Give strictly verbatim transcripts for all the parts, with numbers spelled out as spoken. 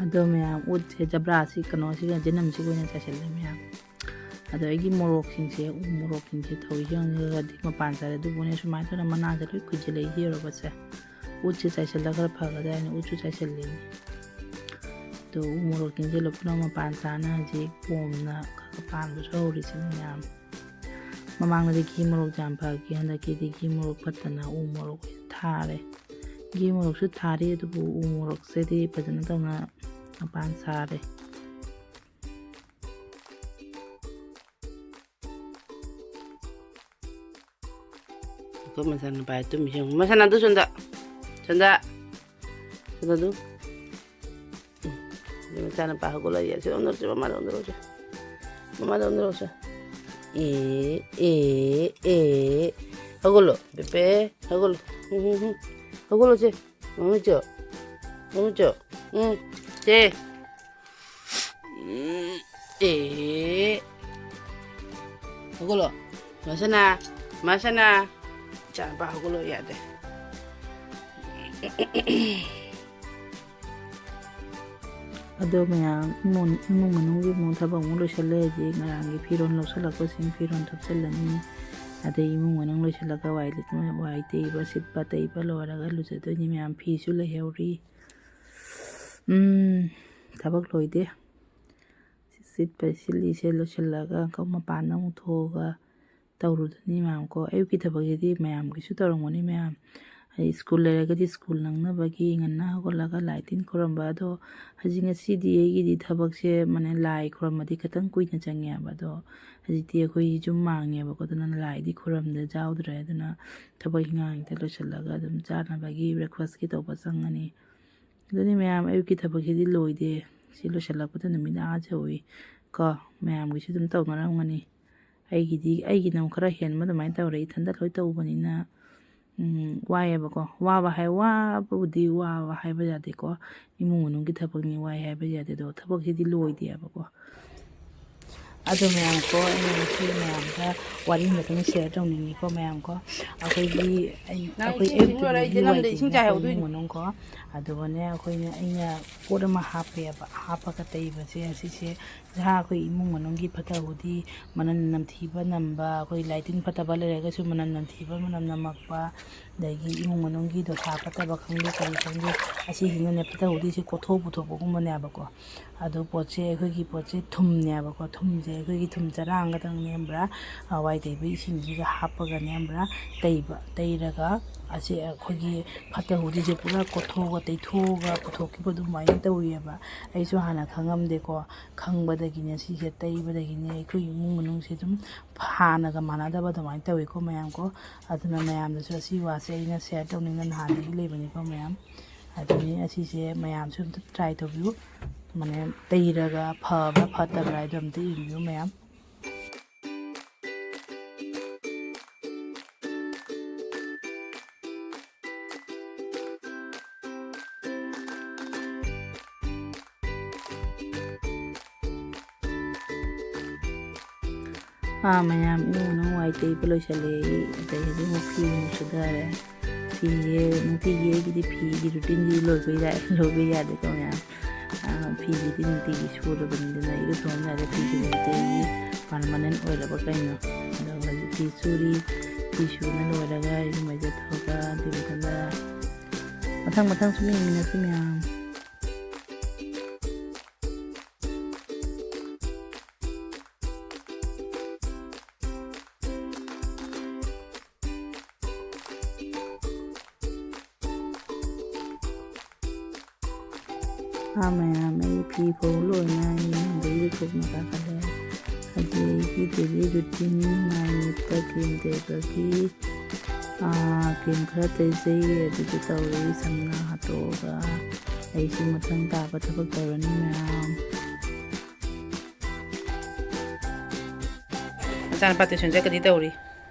ꯑꯗꯣ ꯃꯌꯥꯝ, ꯎꯠꯁꯦ ꯖꯕ꯭ꯔꯥꯁꯤ ꯀꯩꯅꯣꯁꯤꯒ ꯖꯅꯝꯁꯤꯒ ꯑꯣꯏꯅ ꯆꯥꯏꯁꯤꯜꯂꯦ ꯃꯌꯥꯝ꯫ ꯑꯗꯣ ꯑꯩꯒꯤ ꯃꯣꯔꯣꯛꯁꯤꯡꯁꯦ, ꯎ ꯃꯣꯔꯣꯛꯁꯤꯡꯁꯦ ꯊꯧꯔꯤꯁꯤꯡꯁꯤꯒꯗꯤ ꯃꯄꯥꯟ ꯆꯥꯔꯦ, ꯑꯗꯨꯕꯨꯅꯦ ꯁꯨꯃꯥꯏꯅ ꯇꯧꯅ ꯃꯅꯥꯁꯦ ꯂꯣꯏ ꯈꯨꯏꯖꯤꯜꯂꯛꯏꯁꯦ ꯌꯦꯡꯉꯣꯕꯁꯦ꯫ ꯎꯠꯁꯦ ꯆꯥꯏꯁꯤꯜꯂꯒ ꯈꯔ ꯐꯒꯗ꯭ꯔꯥ ꯍꯥꯏꯅ ꯎꯠꯁꯨ ꯆꯥꯏꯁꯤꯜꯂꯤꯅꯤ꯫ ꯑꯗꯣ ꯎ ꯃꯣꯔꯣꯛꯁꯤꯡꯁꯦ ꯂꯣꯏ ꯄꯨꯝꯅꯃꯛ ꯃꯄꯥꯟ ꯆꯥꯅ ꯍꯧꯖꯤꯛ ꯄꯣꯝꯅ ꯈꯔ ꯈꯔ ꯄꯥꯟꯕꯁꯨ ꯍꯧꯔꯤꯁꯤꯅꯤ ꯃꯌꯥꯝ꯫ ꯃꯃꯥꯡꯗꯗꯤ ꯘꯤ ꯃꯣꯔꯣꯛ ꯌꯥꯝ ꯐꯈꯤ, ꯍꯟꯗꯛꯀꯤꯗꯤ ꯘꯤ ꯃꯣꯔꯣꯛ ꯐꯠꯇꯅ ꯎ ꯃꯣꯔꯣꯛ ꯑꯣꯏꯅ ꯊꯥꯔꯦ꯫ ꯘꯤ ꯃꯣꯔꯣꯛꯁꯨ ꯊꯥꯔꯤ, ꯑꯗꯨꯕꯨ ꯎ ꯃꯣꯔꯣꯛꯁꯤꯗꯤ ꯐꯖꯅ ꯇꯧꯅ ꯃꯄꯥꯟ ꯁꯥꯔꯦ꯫ ꯑꯩꯈꯣꯏ ꯃꯆꯥꯅꯨꯄꯥ ꯇꯨꯝꯃꯤ ꯌꯦꯡꯉꯨ꯫ ꯃꯁꯥꯅ ꯑꯗꯨ ꯁꯣꯝꯗ, ꯁꯣꯝꯗ, ꯁꯣꯝꯗ ꯑꯗꯨ꯫ ꯎꯝ, ꯃꯆꯥꯅꯨꯄꯥ ꯍꯧꯒꯠꯂꯛꯑꯦ꯫ ꯁꯤ ꯑꯣꯟꯗꯧꯔꯁꯤ, ꯃꯃꯥꯗ ꯑꯣꯟꯗꯧꯔꯁꯤ꯫ ꯃꯃꯥꯗ ꯑꯣꯟꯗꯧꯔꯁꯤ꯫ ꯑꯦ, ꯑꯦ, ꯑꯦ꯫ ꯍꯧꯒꯠꯂꯣ, ꯄꯦꯄꯦ, ꯍꯧꯒꯠꯂꯣ꯫ ꯎꯝ, ꯎꯝ, ꯎꯝ꯫ ꯍꯧꯒꯠꯂꯣ ꯁꯦ꯫ ꯃꯃꯤꯠꯁꯨ, ꯃꯃꯤꯠꯁꯨ꯫ ꯎꯝ, ꯁꯦ꯫ ꯎꯝ, ꯑꯦ꯫ ꯍꯧꯒꯠꯂꯣ꯫ ꯃꯁꯅꯥ, ꯃꯁꯅꯥ꯫ ꯏꯆꯥꯅꯨꯄꯥ ꯍꯧꯒꯠꯂꯣ ꯌꯥꯗꯦ꯫ ꯑꯗꯣ ꯃꯌꯥꯝ ꯏꯃꯨꯡ, ꯏꯃꯨꯡ ꯃꯅꯨꯡꯒꯤ ꯑꯃꯨꯛ ꯊꯕꯛ ꯑꯃꯨꯛ ꯂꯣꯏꯁꯜꯂꯦ꯫ ꯍꯧꯖꯤꯛ ꯉꯔꯥꯡꯒꯤ ꯐꯤꯔꯣꯜ ꯂꯧꯁꯜꯂꯛꯄꯁꯤꯡ ꯐꯤꯔꯣꯜ ꯊꯨꯞꯆꯜꯂꯅꯤ꯫ ꯑꯗꯩ ꯏꯃꯨꯡ ꯃꯅꯨꯡ ꯂꯣꯏꯁꯜꯂꯒ ꯋꯥꯏ ꯂꯤꯠ-, ꯋꯥꯏ ꯇꯩꯕ, ꯁꯤꯠꯄ, ꯇꯩꯕ ꯂꯣꯏꯔꯒ ꯂꯨꯖꯗꯣꯏꯅꯤ ꯃꯌꯥꯝ꯫ ꯐꯤꯁꯨ ꯂꯩꯍꯧꯔꯤ꯫ ꯎꯝ, ꯊꯕꯛ ꯂꯣꯏꯗꯦ꯫ ꯁꯤꯠꯄ ꯁꯤꯠꯂꯤꯁꯦ ꯂꯣꯏꯁꯤꯜꯂꯒ ꯑꯃꯨꯛ ꯃꯄꯥꯟꯗ ꯑꯃꯨꯛ ꯊꯣꯛꯑꯒ ꯇꯧꯔꯨꯗꯣꯏꯅꯤ ꯃꯌꯥꯝ ꯀꯣ꯫ ꯑꯌꯨꯛꯀꯤ ꯊꯕꯛꯁꯤꯗꯤ ꯃꯌꯥꯝꯒꯤꯁꯨ ꯇꯧꯔꯝꯒꯅꯤ ꯃꯌꯥꯝ꯫ ꯍꯥꯏꯗꯤ ꯁ꯭ꯀꯨꯜ ꯂꯩꯔꯒꯗꯤ ꯁ꯭ꯀꯨꯜ ꯅꯪꯅꯕꯒꯤ ꯉꯟꯅ ꯍꯧꯒꯠꯂꯒ ꯂꯥꯏ ꯇꯤꯟ ꯈꯨꯔꯝꯕ꯫ ꯑꯗꯣ ꯍꯧꯖꯤꯛ ꯉꯁꯤꯗꯤ ꯑꯩꯒꯤꯗꯤ ꯊꯕꯛꯁꯦ, ꯃꯥꯅꯦ, ꯂꯥꯏ ꯈꯨꯔꯝꯕꯗꯤ ꯈꯤꯇꯪ ꯀꯨꯏꯅ ꯆꯪꯉꯦꯕ꯫ ꯑꯗꯣ ꯍꯧꯖꯤꯛꯇꯤ ꯑꯩꯈꯣꯏ ꯌꯨꯝ ꯃꯥꯡꯉꯦꯕꯀꯣ, ꯑꯗꯨꯅ ꯂꯥꯏꯗꯤ ꯈꯨꯔꯝꯗ ꯌꯥꯎꯗ꯭ꯔꯦ꯫ ꯑꯗꯨꯅ ꯊꯕꯛ ꯏꯪꯈꯥꯡ ꯍꯦꯛꯇ ꯂꯣꯏꯁꯤꯜꯂꯒ ꯑꯗꯨꯝ ꯆꯥꯅꯕꯒꯤ breakfastꯀꯤ ꯇꯧꯕ ꯆꯪꯉꯅꯤ꯫ ꯑꯗꯨꯅꯤ ꯃꯌꯥꯝ, ꯑꯌꯨꯛꯀꯤ ꯊꯕꯛꯁꯤꯗꯤ ꯂꯣꯏꯗꯦ꯫ ꯁꯤ ꯂꯣꯏꯁꯤꯜꯂꯛꯄꯗ ꯅꯨꯃꯤꯠ ꯑꯥ ꯌꯧꯋꯤ ꯀꯣ꯫ ꯃꯌꯥꯝꯒꯤꯁꯨ ꯑꯗꯨꯝ ꯇꯧꯅꯔꯝꯒꯅꯤ꯫ ꯑꯩꯒꯤꯗꯤ, ꯑꯩꯒꯤꯅ ꯑꯃꯨꯛ ꯈꯔ ꯍꯦꯟꯕ ꯑꯗꯨꯃꯥꯏꯅ ꯇꯧꯔꯦ꯫ ꯏꯊꯟꯇ ꯂꯣꯏ ꯇꯧꯕꯅꯤꯅ, ꯎꯝ, ꯋꯥꯏꯑꯦꯕꯀꯣ꯫ ꯋꯥꯕ ꯍꯥꯏ, ꯋꯥꯕꯕꯨꯗꯤ ꯋꯥꯕ ꯍꯥꯏꯕ ꯌꯥꯗꯦꯀꯣ꯫ ꯏꯃꯨꯡ ꯃꯅꯨꯡꯒꯤ ꯊꯕꯛꯅꯤ, ꯋꯥꯏ ꯍꯥꯏꯕ ꯌꯥꯗꯦ꯫ ꯑꯗꯣ ꯊꯕꯛꯁꯤꯗꯤ ꯂꯣꯏꯗꯦꯕꯀꯣ꯫ ꯑꯗꯣ ꯃꯌꯥꯝ ꯀꯣ, ꯑꯩꯅ ꯉꯁꯤ ꯃꯌꯥꯝꯗ ꯋꯥꯔꯤ ꯑꯃꯇꯪ share ꯇꯧꯅꯤꯡꯉꯤꯀꯣ ꯃꯌꯥꯝ ꯀꯣ꯫ ꯑꯩꯈꯣꯏꯒꯤ, ꯑꯩ, ꯅꯪ ꯑꯩꯈꯣꯏ ꯏꯁꯤꯡ ꯑꯌꯨꯛꯀꯤ ꯆꯤꯡꯂꯣꯏꯔ ꯂꯥꯏ ꯂꯩꯗꯤ ꯅꯝꯗ ꯏꯁꯤꯡ ꯆꯥꯏꯍꯧꯗꯣꯏꯅꯤ꯫ ꯏꯃꯨꯡ ꯃꯅꯨꯡ ꯀꯣ꯫ ꯑꯗꯨꯒꯅꯦ, ꯑꯩꯈꯣꯏꯅ, ꯑꯩꯅ ꯄꯣꯠ ꯑꯃ ꯍꯥꯞꯄꯦꯕ, ꯍꯥꯞꯄꯒ ꯇꯩꯕꯁꯦ ꯑꯁꯤꯁꯦ ꯖꯍꯥ ꯑꯩꯈꯣꯏ ꯏꯃꯨꯡ ꯃꯅꯨꯡꯒꯤ ꯐꯠꯇ ꯍꯥꯎꯗꯤ, ꯃꯅꯝ ꯅꯝꯊꯤꯕ ꯅꯝꯕ, ꯑꯩꯈꯣꯏ ꯂꯥꯏꯇꯤꯟ ꯐꯠꯇꯕ ꯂꯩꯔꯒꯁꯨ ꯃꯅꯝ ꯅꯝꯊꯤꯕ ꯃꯅꯝ ꯅꯝꯃꯛꯄ, ꯑꯗꯒꯤ ꯏꯃꯨꯡ ꯃꯅꯨꯡꯒꯤ ꯗꯣꯁꯥ ꯐꯠꯇꯕ ꯈꯪꯗꯦ ꯀꯔꯤ ꯈꯪꯗꯦ, ꯑꯁꯤꯁꯤꯅꯅꯦ ꯐꯠꯇ ꯍꯥꯎꯗꯤꯁꯦ ꯀꯣꯠꯊꯣꯛ ꯄꯨꯊꯣꯛꯄꯒꯨꯝꯕꯅꯦꯕꯀꯣ꯫ ꯑꯗꯣ ꯄꯣꯠꯁꯦ, ꯑꯩꯈꯣꯏꯒꯤ ꯄꯣꯠꯁꯦ ꯊꯨꯝꯅꯦꯕꯀꯣ꯫ ꯊꯨꯝꯁꯦ ꯑꯩꯈꯣꯏꯒꯤ ꯊꯨꯝ ꯆꯔꯥ ꯑꯃꯒꯇꯪ ꯅꯦꯝꯕ꯭ꯔꯥ, ꯍꯋꯥꯏ ꯇꯩꯕ ꯏꯁꯤꯡꯁꯤꯒ ꯍꯥꯞꯄꯒ ꯅꯦꯝꯕ꯭ꯔꯥ, ꯇꯩꯕ, ꯇꯩꯔꯒ ꯑꯁꯤ ꯑꯩꯈꯣꯏꯒꯤ ꯐꯠꯇ ꯍꯥꯎꯗꯤꯁꯦ ꯄꯨꯔꯥ ꯀꯣꯠꯊꯣꯛꯑꯒ ꯇꯩꯊꯣꯛꯑꯒ ꯄꯨꯊꯣꯛꯈꯤꯕ ꯑꯗꯨꯃꯥꯏꯅ ꯇꯧꯋꯦꯕ꯫ ꯑꯩꯁꯨ ꯍꯥꯟꯅ ꯈꯪꯉꯝꯗꯦꯀꯣ꯫ ꯈꯪꯕꯗꯒꯤꯅꯦ, ꯁꯤꯁꯦ ꯇꯩꯕꯗꯒꯤꯅꯦ ꯑꯩꯈꯣꯏ ꯏꯃꯨꯡ ꯃꯅꯨꯡꯁꯦ ꯑꯗꯨꯝ ꯍꯥꯟꯅꯒ ꯃꯥꯟꯅꯗꯕ ꯑꯗꯨꯃꯥꯏꯅ ꯇꯧꯋꯤꯀꯣ ꯃꯌꯥꯝ ꯀꯣ꯫ ꯑꯗꯨꯅ ꯃꯌꯥꯝꯗꯁꯨ ꯑꯁꯤ ꯋꯥꯁꯦ ꯑꯩꯅ share ꯇꯧꯅꯤꯡꯅ ꯅꯍꯥꯟꯗꯒꯤ ꯂꯩꯕꯅꯤꯀꯣ ꯃꯌꯥꯝ꯫ ꯑꯗꯨꯅꯤ ꯑꯁꯤꯁꯦ ꯃꯌꯥꯝꯁꯨ ꯑꯝꯇ try ꯇꯧꯕꯤꯌꯨ꯫ ꯃꯅꯦ, ꯇꯩꯔꯒ ꯐꯕ꯭ꯔꯥ ꯐꯠꯇꯕ꯭ꯔꯥ ꯍꯥꯏꯗꯣ ꯑꯝꯇ ꯌꯦꯡꯕꯤꯌꯨ ꯃꯌꯥꯝ꯫ ꯑꯥ, ꯃꯌꯥꯝ ꯏꯃꯨꯡ ꯃꯅꯨꯡ ꯋꯥꯏ ꯇꯩꯕ ꯂꯣꯏꯁꯜꯂꯦ ꯑꯩ꯫ ꯑꯗꯩ ꯍꯧꯖꯤꯛ ꯑꯃꯨꯛ ꯐꯤ ꯑꯃꯨꯛ ꯁꯨꯊꯔꯦ꯫ ꯐꯤꯁꯦ ꯅꯨꯡꯇꯤꯒꯤ ꯑꯩꯒꯤꯗꯤ ꯐꯤꯒꯤ routine ꯁꯤ ꯂꯣꯏꯕ ꯌꯥꯏ, ꯂꯣꯏꯕ ꯌꯥꯗꯦꯀꯣ ꯃꯌꯥꯝ꯫ ꯑꯥ, ꯐꯤꯁꯤꯗꯤ ꯅꯨꯡꯇꯤꯒꯤ ꯁꯨꯔꯕꯅꯤꯗꯅ ꯑꯩ ꯏꯔꯨꯊꯣꯛꯑꯝꯗꯥꯏꯗ ꯐꯤꯁꯦ ꯅꯨꯡꯇꯤꯒꯤ permanent ꯑꯣꯏꯔꯕ ꯀꯩꯅꯣ꯫ ꯑꯗꯣ ꯍꯧꯖꯤꯛ ꯐꯤ ꯁꯨꯔꯤ, ꯐꯤ ꯁꯨꯅ ꯂꯣꯏꯔꯒ ꯏꯔꯨ ꯃꯥꯏꯊꯖ ꯊꯣꯛꯑꯒ ꯑꯗꯨꯒꯤ ꯃꯊꯪꯗ ꯃꯊꯪ ꯃꯊꯪ ꯁꯨꯝ ꯌꯦꯡꯃꯤꯟꯅꯁꯤ ꯃꯌꯥꯝ꯫ ꯍꯥ ꯃꯌꯥꯝ, ꯑꯩ ꯐꯤ ꯐꯧ ꯂꯣꯏꯅ ꯌꯨꯝꯗꯒꯤ ꯊꯣꯛꯅ ꯀꯥꯈꯠꯂꯦ꯫ ꯍꯧꯖꯤꯛ ꯑꯩꯒꯤ daily routine, ꯃꯥꯏ ꯃꯤꯠꯇ cream ꯇꯩꯕꯒꯤ, ꯑꯥ, cream ꯈꯔ ꯇꯩꯖꯩ, ꯑꯗꯨꯗꯨ ꯇꯧꯔꯤ꯫ ꯁꯝꯅ ꯍꯥꯠꯇꯣꯛꯑꯒ ꯑꯩꯁꯨ ꯃꯊꯪ ꯇꯥꯕ ꯊꯕꯛ ꯇꯧꯔꯅꯤ ꯃꯌꯥꯝ꯫ ꯃꯆꯥꯅꯨꯄꯥ tuition ꯆꯠꯀꯅꯤ ꯇꯧꯔꯤ꯫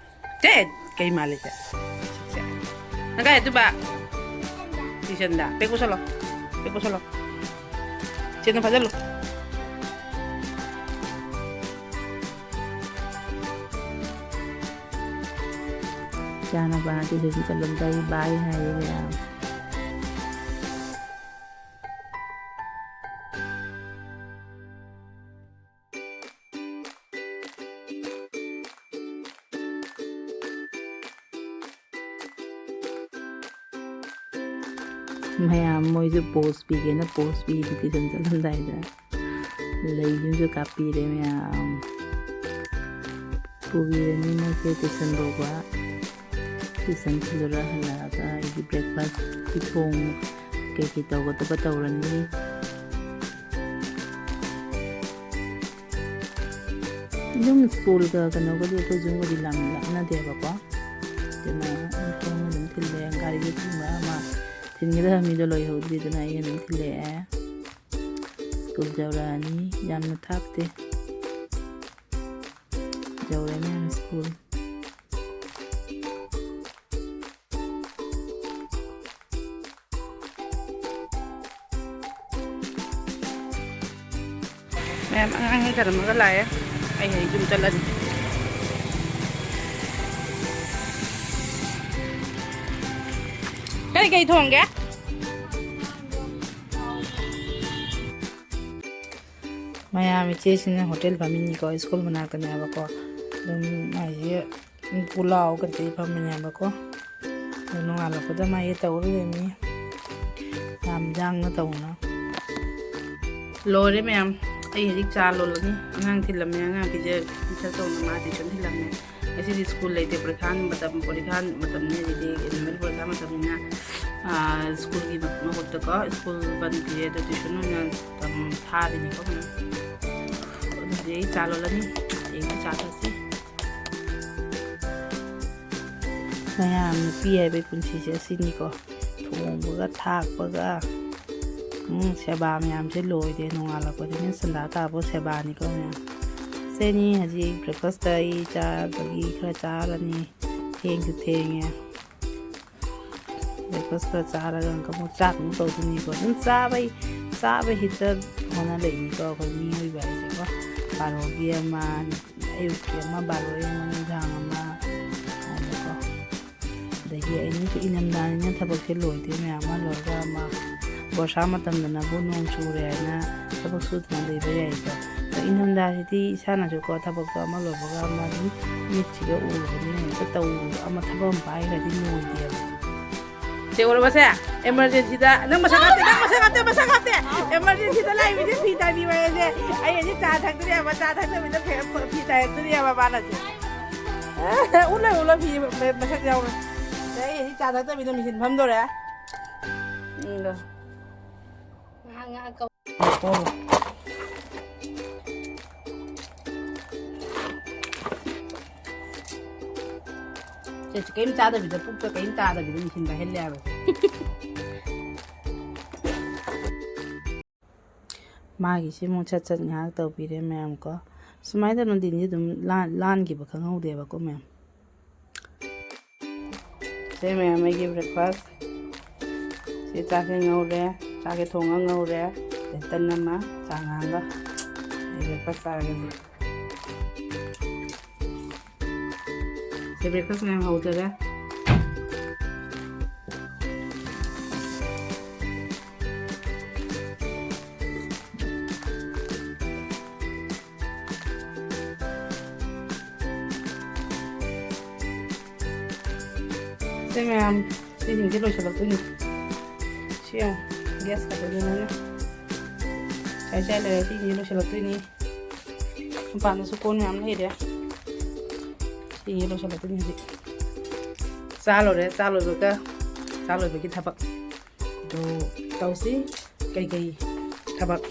ꯆꯦ, ꯀꯩ ꯃꯥꯜꯂꯤ ꯆꯦ? ꯁꯦ꯫ ꯅꯪ ꯀꯥꯏ ꯆꯠꯇꯣꯏꯕ? Tuition ꯗ꯫ Bag ꯄꯨꯁꯜꯂꯣ꯫ Bag ꯄꯨꯁꯜꯂꯣ꯫ ꯁꯦ, ꯅꯪ ꯐꯥꯖꯜꯂꯨ꯫ ꯏꯆꯥꯅꯨꯄꯥ tuition ꯆꯠꯂꯝꯗꯥꯏ bye ꯍꯥꯏꯔꯦ ꯃꯌꯥꯝ꯫ ꯃꯌꯥꯝ ꯃꯣꯏꯁꯨ pose ꯄꯤꯒꯦꯅ pose ꯄꯤꯔꯤ tuition ꯆꯠꯂꯝꯗꯥꯏꯗ꯫ ꯂꯩꯁꯤꯡꯁꯨ ꯀꯥꯞꯄꯤꯔꯦ ꯃꯌꯥꯝ꯫ ꯄꯨꯕꯤꯔꯅꯤ ꯃꯣꯏꯁꯦ tuition ꯐꯥꯎꯕ꯫ Tuition ꯊꯤꯜꯂꯨꯔ ꯍꯜꯂꯛꯑꯒ ꯑꯩꯒꯤ breakfastꯀꯤ ꯊꯣꯡ ꯀꯩꯀꯩ ꯇꯧꯒꯗꯕ ꯇꯧꯔꯅꯤ꯫ ꯌꯨꯝ schoolꯒ ꯀꯩꯅꯣꯒꯗꯤ ꯑꯩꯈꯣꯏ ꯌꯨꯝꯒꯗꯤ ꯂꯝ ꯂꯥꯞꯅꯗꯦꯕꯀꯣ꯫ ꯑꯗꯨꯅ ꯑꯩ ꯈꯣꯡꯅ ꯑꯗꯨꯝ ꯊꯤꯜꯂꯦ꯫ ꯒꯥꯔꯤꯗ ꯊꯤꯟꯕ ꯑꯃ, ꯊꯤꯟꯒꯗꯕ ꯃꯤꯗꯣ ꯂꯣꯏꯍꯧꯗ꯭ꯔꯤ, ꯑꯗꯨꯅ ꯑꯩ ꯑꯗꯨꯝ ꯊꯤꯜꯂꯛꯑꯦ꯫ School ꯌꯧꯔꯛꯑꯅꯤ, ꯌꯥꯝꯅ ꯊꯥꯞꯇꯦ꯫ ꯌꯧꯔꯦ ꯃꯌꯥꯝ school꯫ ꯃꯌꯥꯝ ꯑꯉꯥꯡ ꯍꯦꯟꯊꯔꯝꯃꯒ ꯂꯥꯛꯑꯦ꯫ ꯑꯩ ꯍꯧꯖꯤꯛ ꯌꯨꯝ ꯆꯠꯂꯅꯤ꯫ ꯀꯔꯤ ꯀꯔꯤ ꯊꯣꯡꯒꯦ? ꯃꯌꯥꯝ ꯏꯆꯦꯁꯤꯅ hotel ꯐꯝꯃꯤꯅꯤꯀꯣ, school ꯃꯅꯥꯛꯇꯅꯦꯕꯀꯣ꯫ ꯑꯗꯨꯝ ꯑꯩꯁꯦ ꯄꯨꯂꯥꯎ ꯀꯩꯀꯩ ꯐꯝꯃꯤꯅꯦꯕꯀꯣ꯫ ꯑꯗꯨ ꯅꯣꯡꯉꯥꯜꯂꯛꯄꯗ ꯃꯥꯒꯤ ꯇꯧꯔ ꯂꯩꯔꯝꯃꯤ꯫ ꯌꯥꯝ ꯌꯥꯡꯅ ꯇꯧꯅ꯫ ꯂꯣꯏꯔꯦ ꯃꯌꯥꯝ, ꯑꯩ ꯍꯧꯖꯤꯛ ꯆꯥ ꯂꯣꯜꯂꯅꯤ꯫ ꯑꯉꯥꯡ ꯊꯤꯜꯂꯝꯃꯦ, ꯑꯉꯥꯡ ꯄꯤꯖ ꯄꯤꯊꯛ ꯇꯧꯅ ꯃꯥ tuition ꯊꯤꯜꯂꯝꯃꯦ꯫ ꯉꯁꯤꯗꯤ school ꯂꯩꯇꯦ, ꯄꯔꯤꯈꯥ ꯃꯇꯝ, ꯄꯔꯤꯈꯥ ꯃꯇꯝꯅꯤ ꯍꯧꯖꯤꯛꯇꯤ, annual ꯄꯔꯤꯈꯥ ꯃꯇꯝꯅꯤꯅ꯫ ꯑꯥ, schoolꯒꯤ ꯃꯍꯨꯠꯇꯀꯣ, school ꯕꯟ ꯄꯤꯔꯦ, ꯑꯗꯣ tuition ꯑꯣꯏꯅ ꯇꯝ ꯊꯥꯔꯤꯅꯤꯀꯣ ꯃꯌꯥꯝ꯫ ꯑꯗꯨꯗꯤ ꯑꯩ ꯆꯥ ꯂꯣꯜꯂꯅꯤ, ꯍꯌꯦꯡꯗꯤ ꯆꯥ ꯊꯛꯁꯤ꯫ ꯃꯌꯥꯝ ꯅꯨꯄꯤ ꯍꯥꯏꯕꯒꯤ ꯄꯨꯟꯁꯤꯁꯦ ꯑꯁꯤꯅꯤꯀꯣ, ꯊꯣꯡꯕꯒ ꯊꯥꯛꯄꯒ, ꯎꯝ, ꯁꯦꯕꯥ ꯃꯌꯥꯝꯁꯦ ꯂꯣꯏꯗꯦ꯫ ꯅꯣꯡꯉꯥꯜꯂꯛꯄꯗꯒꯤꯅ ꯁꯟꯗꯥ ꯇꯥꯕ ꯁꯦꯕꯥꯅꯤꯀꯣ ꯃꯌꯥꯝ꯫ ꯁꯤꯅꯤ ꯍꯧꯖꯤꯛ breakfastꯇ ꯑꯩ ꯆꯥꯕꯒꯤ ꯈꯔ ꯆꯥꯔꯅꯤ, ꯊꯦꯡꯁꯨ ꯊꯦꯡꯉꯦ꯫ Breakfast ꯈꯔ ꯆꯥꯔꯒ ꯑꯃꯨꯛ ꯆꯥꯛ ꯑꯃꯨꯛ ꯇꯧꯗꯣꯏꯅꯤꯀꯣ꯫ ꯑꯗꯨꯝ ꯆꯥꯕꯩ, ꯆꯥꯕꯩ ꯍꯤꯠꯇ ꯍꯣꯠꯅ ꯂꯩꯅꯤꯀꯣ ꯑꯩꯈꯣꯏ ꯃꯤꯑꯣꯏꯕ ꯍꯥꯏꯁꯦꯀꯣ꯫ ꯕꯥꯔꯣꯒꯤ ꯑꯃ, ꯑꯌꯨꯛꯀꯤ ꯑꯃ, ꯕꯥꯔꯣꯒꯤ ꯑꯃ, ꯅꯨꯡꯗꯥꯡ ꯑꯃ ꯍꯥꯏꯅꯀꯣ꯫ ꯑꯩꯅꯁꯨ ꯏꯪꯊꯝꯊꯥꯅꯤꯅ ꯊꯕꯛꯁꯦ ꯂꯣꯏꯗꯦ, ꯃꯌꯥꯝ ꯑꯃ ꯂꯣꯏꯔꯒ ꯑꯃ꯫ ꯕꯣꯔꯁꯥ ꯃꯇꯝꯗꯅꯕꯨ ꯅꯣꯡ ꯆꯨꯔꯦ ꯍꯥꯏꯅ ꯊꯕꯛ ꯁꯨꯗꯅ ꯂꯩꯕ ꯌꯥꯏꯀꯣ꯫ ꯑꯗꯣ ꯏꯪꯊꯝꯊꯥꯁꯤꯗꯤ ꯏꯁꯥꯅꯁꯨꯀꯣ ꯊꯕꯛꯇꯣ ꯑꯃ ꯂꯣꯏꯕꯒ ꯑꯃ ꯑꯗꯨꯝ ꯃꯤꯠꯁꯤꯒ ꯎꯔꯕꯅꯤꯅ ꯍꯦꯛꯇ ꯇꯧ, ꯑꯃ ꯊꯕꯛ ꯑꯃ ꯄꯥꯏꯈ꯭ꯔꯗꯤ ꯂꯣꯏꯗꯦꯕ꯫ ꯁꯦ ꯎꯔꯕꯁꯦ? Emergencyꯗ ꯅꯪ ꯃꯁꯛ ꯍꯥꯞꯇꯦ, ꯅꯪ ꯃꯁꯛ ꯍꯥꯞꯇꯦ, ꯃꯁꯛ ꯍꯥꯞꯇꯦ꯫ Emergencyꯗ ꯂꯥꯛꯏ ꯃꯤꯁꯦ ꯐꯤ ꯇꯥꯏꯕꯤ ꯍꯥꯏꯁꯦ꯫ ꯑꯩ ꯍꯧꯖꯤꯛ ꯆꯥ ꯊꯛꯇ꯭ꯔꯤꯑꯕ, ꯆꯥ ꯊꯛꯇꯕꯤꯗ ꯐꯤ, ꯐꯤ ꯇꯥꯏꯔꯛꯇ꯭ꯔꯤꯑꯕ ꯃꯥꯅꯁꯦ꯫ ꯎꯠꯂꯣꯏ, ꯎꯠꯂꯣꯏ, ꯐꯤ ꯃꯁꯛ ꯌꯥꯎꯔꯣꯏ꯫ ꯁꯦ ꯑꯩ ꯍꯧꯖꯤꯛ ꯆꯥ ꯊꯛꯇꯕꯤꯗ ꯃꯤꯁꯤꯟ ꯐꯝꯗꯣꯔꯦ꯫ ꯎꯝ, ꯗꯣ꯫ ꯉꯥꯏꯍꯥꯛ ꯉꯥꯏꯍꯥꯛ ꯀꯧ-, ꯁꯦ, ꯀꯔꯤꯝ ꯆꯥꯗꯕꯤꯗ, ꯄꯨꯛꯇ ꯀꯔꯤꯝ ꯆꯥꯗꯕꯤꯗ ꯃꯤꯁꯤꯟ ꯄꯥꯏꯍꯜꯂꯦ ꯍꯥꯏꯕ꯫ ꯃꯥꯒꯤꯁꯤ ꯑꯃꯨꯛ ꯁꯠ ꯁꯠ ꯉꯥꯏꯍꯥꯛ ꯇꯧꯕꯤꯔꯦ ꯃꯌꯥꯝ ꯀꯣ꯫ ꯁꯨꯃꯥꯏꯅ ꯇꯧꯅ ꯗꯤꯟꯁꯤ ꯑꯗꯨꯝ ꯂꯥꯟ-, ꯂꯥꯟꯈꯤꯕ ꯈꯪꯍꯧꯗꯦꯕꯀꯣ ꯃꯌꯥꯝ꯫ ꯁꯦ ꯃꯌꯥꯝ, ꯑꯩꯒꯤ breakfast꯫ ꯁꯤ ꯆꯥꯛꯁꯦ ꯉꯧꯔꯦ, ꯆꯥꯛꯁꯦ ꯊꯣꯡꯉ ꯉꯧꯔꯦ꯫ ꯑꯗꯩ ꯇꯟ ꯑꯃ, ꯆꯥ ꯉꯥꯡꯒ꯫ ꯑꯩ breakfast ꯆꯥꯔꯒꯦ ꯍꯧꯖꯤꯛ꯫ ꯁꯤ breakfast ꯃꯌꯥꯝ ꯍꯧꯖꯔꯦ꯫ ꯁꯤ ꯃꯌꯥꯝ, ꯁꯤꯁꯤꯡꯁꯦ ꯂꯣꯏꯁꯤꯜꯂꯛꯇꯣꯏꯅꯤ꯫ ꯁꯤ ꯌꯦꯡꯉꯨ, gas ꯈꯛꯇꯅꯤ ꯂꯣꯏꯅ꯫ ꯁꯥꯏ ꯁꯥꯏ ꯂꯩꯔꯦ, ꯁꯤꯁꯤꯡꯁꯦ ꯂꯣꯏꯁꯤꯜꯂꯛꯇꯣꯏꯅꯤ꯫ ꯃꯄꯥꯟꯗꯁꯨ ꯀꯣꯟ ꯃꯌꯥꯝ ꯂꯩꯔꯦ꯫ ꯁꯤꯁꯤꯡꯁꯦ ꯂꯣꯏꯁꯤꯜꯂꯛꯇꯣꯏꯅꯤ ꯍꯧꯖꯤꯛ꯫ ꯆꯥ ꯂꯣꯏꯔꯦ, ꯆꯥ ꯂꯣꯏꯕꯒ, ꯆꯥ ꯂꯣꯏꯕꯒꯤ ꯊꯕꯛ꯫ ꯑꯗꯨ ꯇꯧꯁꯤ꯫ ꯀꯩꯀꯩ ꯊꯕꯛ?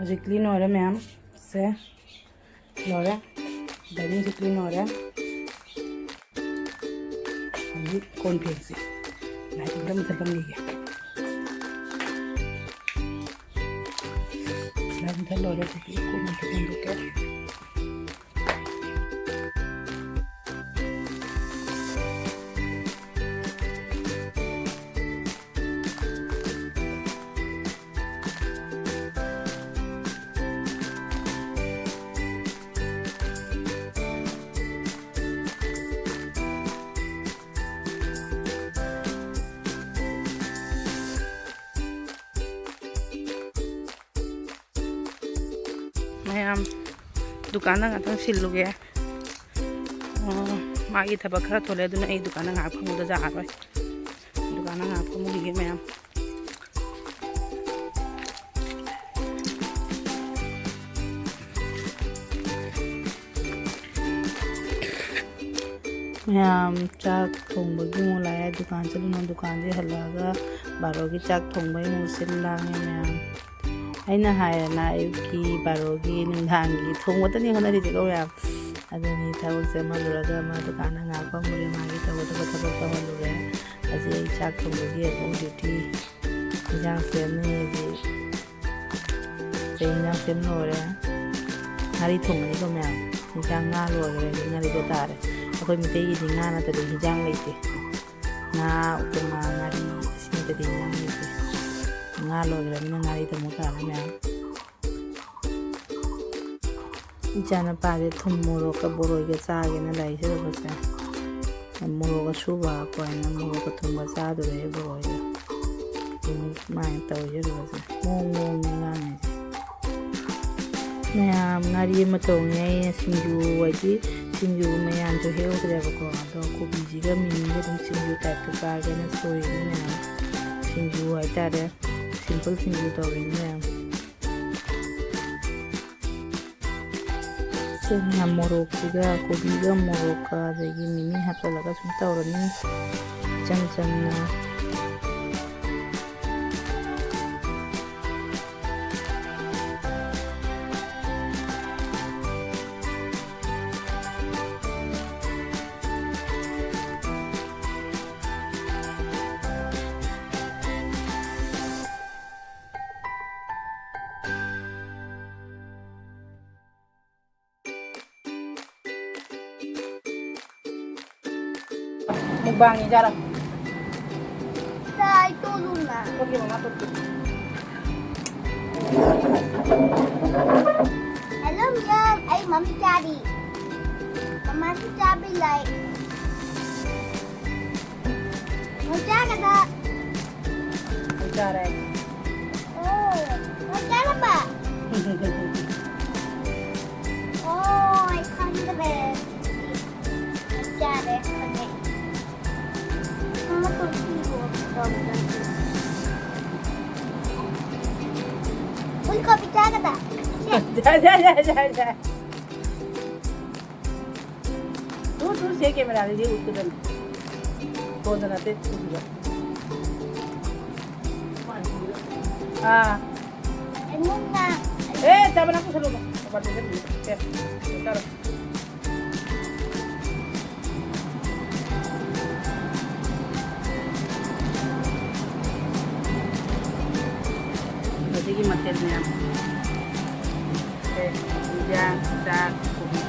ꯍꯧꯖꯤꯛ clean ꯑꯣꯏꯔꯦ ꯃꯌꯥꯝ꯫ ꯁꯦ, ꯂꯣꯏꯔꯦ꯫ Dining ꯁꯦ clean ꯑꯣꯏꯔꯦ꯫ ꯍꯧꯖꯤꯛ ꯀꯣꯟ ꯐꯦꯡꯁꯤ꯫ Light ꯑꯝꯇ ꯃꯨꯊꯠꯂꯝꯈꯤꯒꯦ꯫ Light ꯃꯨꯊꯠ ꯂꯣꯏꯔꯦ꯫ ꯍꯧꯖꯤꯛ ꯀꯣꯟ ꯑꯝꯇ ꯐꯦꯡꯗꯣꯛꯀꯦ꯫ ꯃꯌꯥꯝ, ꯗꯨꯀꯥꯟꯗ ꯉꯥꯛꯇꯪ ꯁꯤꯜꯂꯨꯒꯦ꯫ ꯑꯣ, ꯃꯥꯒꯤ ꯊꯕꯛ ꯈꯔ ꯊꯣꯛꯂꯦ, ꯑꯗꯨꯅ ꯑꯩ ꯗꯨꯀꯥꯟꯗ ꯉꯥꯏꯍꯥꯛ ꯐꯝꯕꯗ ꯌꯥꯔꯔꯣꯏ꯫ ꯗꯨꯀꯥꯟꯗ ꯉꯥꯏꯍꯥꯛ ꯐꯝꯃꯨꯈꯤꯒꯦ ꯃꯌꯥꯝ꯫ ꯃꯌꯥꯝ, ꯆꯥꯛ ꯊꯣꯡꯕꯒꯤ ꯑꯃꯨꯛ ꯂꯥꯛꯑꯦ꯫ ꯗꯨꯀꯥꯟ ꯆꯠꯂꯨꯅ ꯗꯨꯀꯥꯟꯗꯤ ꯍꯜꯂꯛꯑꯒ ꯕꯥꯔꯣꯒꯤ ꯆꯥꯛ ꯊꯣꯡꯕꯒꯤ ꯑꯃꯨꯛ ꯁꯤꯜ ꯂꯥꯡꯉꯦ ꯃꯌꯥꯝ꯫ ꯑꯩꯅ ꯍꯥꯏꯔꯦꯅ, ꯑꯌꯨꯛꯀꯤ, ꯕꯥꯔꯣꯒꯤ, ꯅꯨꯡꯗꯥꯡꯒꯤ ꯊꯣꯡꯕꯇꯅꯤ ꯍꯣꯠꯅꯔꯤꯁꯦꯀꯣ ꯃꯌꯥꯝ꯫ ꯑꯗꯨꯅꯤ ꯊꯕꯛꯁꯦ ꯑꯃ ꯂꯣꯏꯔꯒ ꯑꯃ ꯗꯨꯀꯥꯟꯗ ꯉꯥꯏꯍꯥꯛ ꯐꯝꯃꯨꯔꯦ, ꯃꯥꯒꯤ ꯇꯧꯒꯗꯕ ꯊꯕꯛ ꯇꯧꯍꯜꯂꯨꯔꯦ꯫ ꯍꯧꯖꯤꯛ ꯑꯩ ꯆꯥꯛ ꯊꯣꯡꯕꯒꯤ ꯑꯃꯨꯛ duty, ꯏꯟꯖꯥꯡ ꯁꯦꯝꯅꯤ ꯍꯧꯖꯤꯛ꯫ ꯀꯩ ꯏꯟꯖꯥꯡ ꯁꯦꯝ ꯂꯣꯏꯔꯦ? ꯉꯥꯔꯤ ꯊꯣꯡꯉꯅꯤꯀꯣ ꯃꯌꯥꯝ꯫ ꯏꯟꯖꯥꯡ ꯉꯥ ꯂꯣꯏꯈ꯭ꯔꯦ, ꯍꯧꯖꯤꯛ ꯉꯥꯔꯤꯗꯣ ꯇꯥꯔꯦ꯫ ꯑꯩꯈꯣꯏ ꯃꯤꯇꯩꯒꯤꯗꯤ ꯉꯥ ꯅꯠꯇ꯭ꯔꯗꯤ ꯏꯟꯖꯥꯡ ꯂꯩꯇꯦ꯫ ꯉꯥ, ꯎꯇꯣꯡꯉꯥ, ꯉꯥꯔꯤ, ꯑꯁꯤ ꯅꯠꯇ꯭ꯔꯗꯤ ꯏꯟꯖꯥꯡ ꯂꯩꯇꯦ꯫ ꯉꯥ ꯂꯣꯏꯈ꯭ꯔꯕꯅꯤꯅ ꯉꯥꯔꯤ ꯊꯣꯡꯕ ꯇꯥꯔꯦ ꯃꯌꯥꯝ꯫ ꯏꯆꯥꯅꯨꯄꯥꯁꯦ ꯊꯨꯝ ꯃꯣꯔꯣꯛꯀ ꯕꯣꯔꯣꯏꯒ ꯆꯥꯒꯦꯅ ꯂꯩꯁꯤꯔꯨꯕꯁꯦ꯫ ꯃꯣꯔꯣꯛ ꯑꯁꯨꯕ ꯍꯥꯞꯄꯣ ꯍꯥꯏꯅ ꯃꯣꯔꯣꯛꯀ ꯊꯨꯝꯒ ꯆꯥꯗꯣꯔꯦ ꯕꯣꯔꯣꯏꯒ꯫ ꯑꯗꯨꯝ ꯁꯨꯃꯥꯏꯅ ꯇꯧꯁꯤꯔꯨꯕꯁꯦ꯫ ꯃꯑꯣꯡ ꯃꯑꯣꯡꯅꯤ ꯉꯥꯡꯉꯤꯁꯦ꯫ ꯃꯌꯥꯝ, ꯉꯥꯔꯤ ꯑꯃ ꯇꯧꯅꯤ꯫ ꯑꯩꯅ ꯁꯤꯡꯖꯨ ꯍꯥꯏꯗꯤ ꯁꯤꯡꯖꯨ ꯃꯌꯥꯝꯁꯨ ꯍꯦꯛꯎꯗ꯭ꯔꯦꯕꯀꯣ꯫ ꯑꯗꯣ ꯀꯣꯕꯤꯁꯤꯒ ꯃꯤꯃꯤꯒ ꯑꯗꯨꯝ ꯁꯤꯡꯖꯨ type ꯇ ꯆꯥꯒꯦꯅ ꯁꯣꯏꯔꯤꯅꯤ ꯃꯌꯥꯝ꯫ ꯁꯤꯡꯖꯨ ꯍꯥꯏꯇꯥꯔꯦ꯫ Simple ꯁꯤꯡꯖꯨ ꯇꯧꯔꯤꯅꯤ ꯃꯌꯥꯝ꯫ ꯆꯝꯅ ꯃꯣꯔꯣꯛꯁꯤꯒ, ꯀꯣꯕꯤꯒ ꯃꯣꯔꯣꯛꯀ, ꯑꯗꯒꯤ ꯃꯤꯃꯤ ꯍꯥꯞꯆꯤꯜꯂꯒ ꯁꯨꯝ ꯇꯧꯔꯅꯤ ꯏꯆꯝ ꯆꯝꯅ꯫ ꯕꯥꯡꯉꯤ ꯖꯥꯠꯂꯣ? ꯆꯥꯏ, ꯇꯣꯠꯂꯨꯅ꯫ ꯇꯣꯠꯀꯦ, ꯃꯃꯥ ꯇꯣꯠꯀꯦ꯫ Hello ꯃꯌꯥꯝ, ꯑꯩ ꯃꯝ ꯆꯥꯔꯤ꯫ ꯃꯃꯥꯁꯨ ꯆꯥꯕ ꯂꯥꯏ꯫ ꯃꯣꯏ ꯆꯥꯒꯗ꯫ ꯃꯣꯏ ꯆꯥꯔꯦ꯫ ꯑꯣ, ꯃꯣꯏ ꯆꯥꯔꯕ? ꯑꯣ, ꯑꯩ ꯈꯪꯗ꯭ꯔꯦ꯫ ꯃꯣꯏ ꯆꯥꯔꯦ, ꯈꯪꯉꯦ꯫ ꯃꯃꯥ ꯇꯣꯠꯄꯤꯔꯣ꯫ ꯐꯨꯜ ꯀꯣꯕꯤ ꯆꯥꯒꯗ꯫ ꯁꯦ꯫ ꯌꯥ, ꯌꯥ, ꯌꯥ, ꯌꯥ, ꯌꯥ꯫ ꯇꯨ, ꯇꯨ, ꯁꯦ ꯀꯦꯃꯦꯔꯥꯗꯗꯤ ꯎꯠꯀꯗꯕꯅꯤ꯫ ꯐꯣꯟꯗ ꯅꯠꯇꯦ, ꯎꯠꯂꯤꯕ꯫ ꯑꯥ꯫ ꯑꯦ, ꯆꯥꯕ ꯅꯪ ꯄꯨꯁꯜꯂꯨꯅꯨ꯫ ꯃꯄꯥꯟ ꯊꯣꯛꯍꯜꯂꯨꯅꯨ꯫ ꯁꯦ, ꯆꯥꯔꯣ꯫ ꯉꯁꯤꯒꯤ ꯃꯊꯦꯜ ꯃꯌꯥꯝ꯫ ꯁꯦ, ꯏꯟꯖꯥꯡ, ꯆꯥꯛ, ꯀꯣꯕꯤ꯫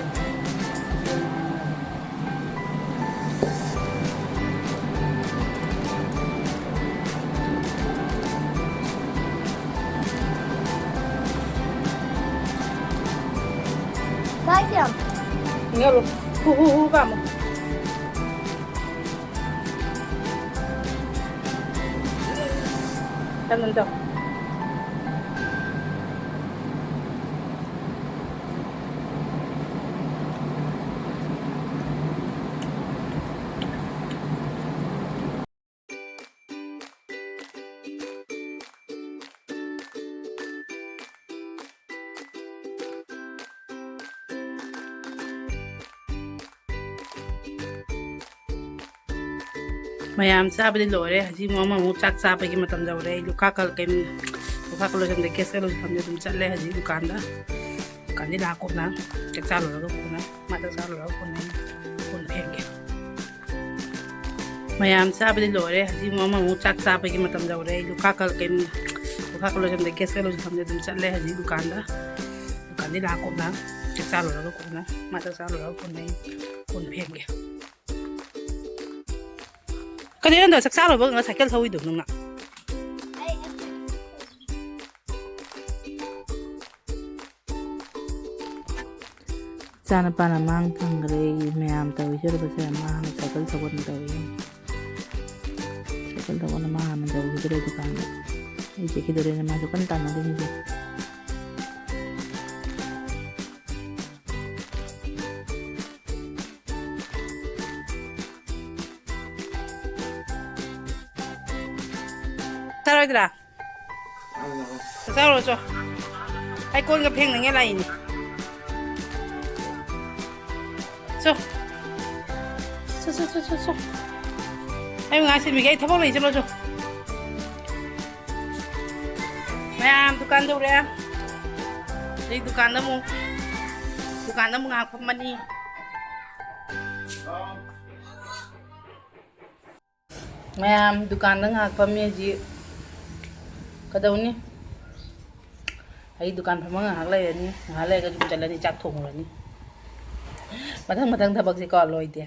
ꯆꯥꯛ ꯌꯥꯝ ꯏꯪꯍꯜꯂꯨ꯫ ꯍꯨ, ꯍꯨ, ꯍꯨ ꯀꯥꯝꯃꯨ꯫ ꯇꯞꯅ ꯇꯧ꯫ ꯃꯌꯥꯝ ꯆꯥꯕꯗꯤ ꯂꯣꯏꯔꯦ꯫ ꯍꯧꯖꯤꯛ ꯑꯃꯨꯛ ꯑꯃꯃꯨꯛ ꯆꯥꯛ ꯆꯥꯕꯒꯤ ꯃꯇꯝ ꯌꯧꯔꯦ꯫ ꯑꯩ ꯂꯨꯈꯥꯛꯀ ꯀꯩꯝ-, ꯂꯨꯈꯥꯛꯀ ꯂꯣꯏꯁꯟꯗꯦ, ꯒ꯭ꯌꯥꯁꯀ ꯂꯣꯏꯁꯟꯗꯦ꯫ ꯑꯗꯨꯝ ꯆꯠꯂꯦ ꯍꯧꯖꯤꯛ ꯗꯨꯀꯥꯟꯗ꯫ ꯗꯨꯀꯥꯟꯗꯤ ꯂꯥꯛ ꯀꯣꯟꯅ ꯆꯥꯛ ꯆꯥ ꯂꯣꯏꯔꯒ ꯀꯣꯟꯅ, ꯃꯥ ꯆꯥꯛ ꯆꯥ ꯂꯣꯏꯔꯒ ꯀꯣꯟꯅ ꯑꯩ ꯀꯣꯟ ꯐꯦꯡꯒꯦ꯫ ꯃꯌꯥꯝ ꯆꯥꯕꯗꯤ ꯂꯣꯏꯔꯦ꯫ ꯍꯧꯖꯤꯛ ꯑꯃꯨꯛ ꯑꯃꯃꯨꯛ ꯆꯥꯛ ꯆꯥꯕꯒꯤ ꯃꯇꯝ ꯌꯧꯔꯦ꯫ ꯑꯩ ꯂꯨꯈꯥꯛꯀ ꯀꯩꯝ-, ꯂꯨꯈꯥꯛꯀ ꯂꯣꯏꯁꯟꯗꯦ, ꯒ꯭ꯌꯥꯁꯀ ꯂꯣꯏꯁꯟꯗꯦ꯫ ꯑꯗꯨꯝ ꯆꯠꯂꯦ ꯍꯧꯖꯤꯛ ꯗꯨꯀꯥꯟꯗ꯫ ꯗꯨꯀꯥꯟꯗꯤ ꯂꯥꯛ ꯀꯣꯟꯅ ꯆꯥꯛ ꯆꯥ ꯂꯣꯏꯔꯒ ꯀꯣꯟꯅ, ꯃꯥ ꯆꯥꯛ ꯆꯥ ꯂꯣꯏꯔꯒ ꯀꯣꯟꯅ ꯑꯩ ꯀꯣꯟ ꯐꯦꯡꯒꯦ꯫ ꯀꯩꯗꯧꯔꯤꯅꯣ ꯅꯪꯗꯣ? ꯆꯥꯛ ꯆꯥ ꯂꯣꯏꯕꯒ ꯁꯥꯏꯀꯜ ꯊꯧꯔꯤꯗꯣ ꯅꯪꯅ? ꯏꯆꯥꯅꯨꯄꯥꯅ ꯃꯥꯡ ꯊꯝꯈ꯭ꯔꯦ꯫ ꯃꯌꯥꯝ ꯇꯧꯔꯤꯁꯦ ꯎꯔꯨꯕꯁꯦ꯫ ꯃꯥ ꯍꯥꯟꯅ ꯁꯥꯏꯀꯜ ꯊꯧꯒꯠꯅ ꯇꯧꯔꯤ꯫ ꯁꯥꯏꯀꯜ ꯊꯧꯒꯠꯅ ꯃꯥ ꯍꯥꯟꯅ ꯌꯧꯈꯤꯗꯣꯔꯦ ꯗꯨꯀꯥꯟꯗ꯫ ꯑꯩ ꯆꯠꯈꯤꯗꯣꯔꯦꯅ ꯃꯥꯁꯨ ꯀꯟꯅ ꯇꯥꯟꯅꯔꯤꯅꯤꯁꯦ꯫ ꯆꯥꯔꯣꯏꯗ꯭ꯔꯥ? ꯆꯥꯔꯨꯔꯣ ꯆꯣ꯫ ꯑꯩ ꯀꯣꯟꯒ ꯐꯦꯡꯅꯉꯦ ꯂꯥꯛꯏꯅꯤ꯫ ꯆꯣ꯫ ꯆꯣ, ꯆꯣ, ꯆꯣ, ꯆꯣ, ꯆꯣ꯫ ꯑꯩ ꯉꯥꯏ ꯁꯤꯟꯕꯤꯒꯦ, ꯑꯩ ꯊꯕꯛ ꯂꯩ, ꯆꯠꯂꯣ ꯆꯣ꯫ ꯃꯌꯥꯝ ꯗꯨꯀꯥꯟ ꯌꯧꯔꯦ꯫ ꯑꯩ ꯗꯨꯀꯥꯟꯗ ꯑꯃꯨꯛ, ꯗꯨꯀꯥꯟꯗ ꯑꯃꯨꯛ ꯉꯥꯏꯍꯥꯛ ꯐꯝꯃꯅꯤ꯫ ꯃꯌꯥꯝ ꯗꯨꯀꯥꯟꯗ ꯉꯥꯏꯍꯥꯛ ꯐꯝꯃꯤ ꯍꯧꯖꯤꯛ꯫ ꯀꯩꯗꯧꯅꯤ? ꯑꯩ ꯗꯨꯀꯥꯟ ꯐꯝꯃ ꯉꯥꯏꯍꯥꯛ ꯂꯩꯔꯅꯤ, ꯉꯥꯏꯍꯥꯛ ꯂꯩꯔꯒ ꯌꯨꯝ ꯆꯠꯂꯅꯤ, ꯆꯥꯛ ꯊꯣꯡꯉꯨꯔꯅꯤ꯫ ꯃꯊꯪ ꯃꯊꯪ ꯊꯕꯛꯁꯦꯀꯣ ꯂꯣꯏꯗꯦ꯫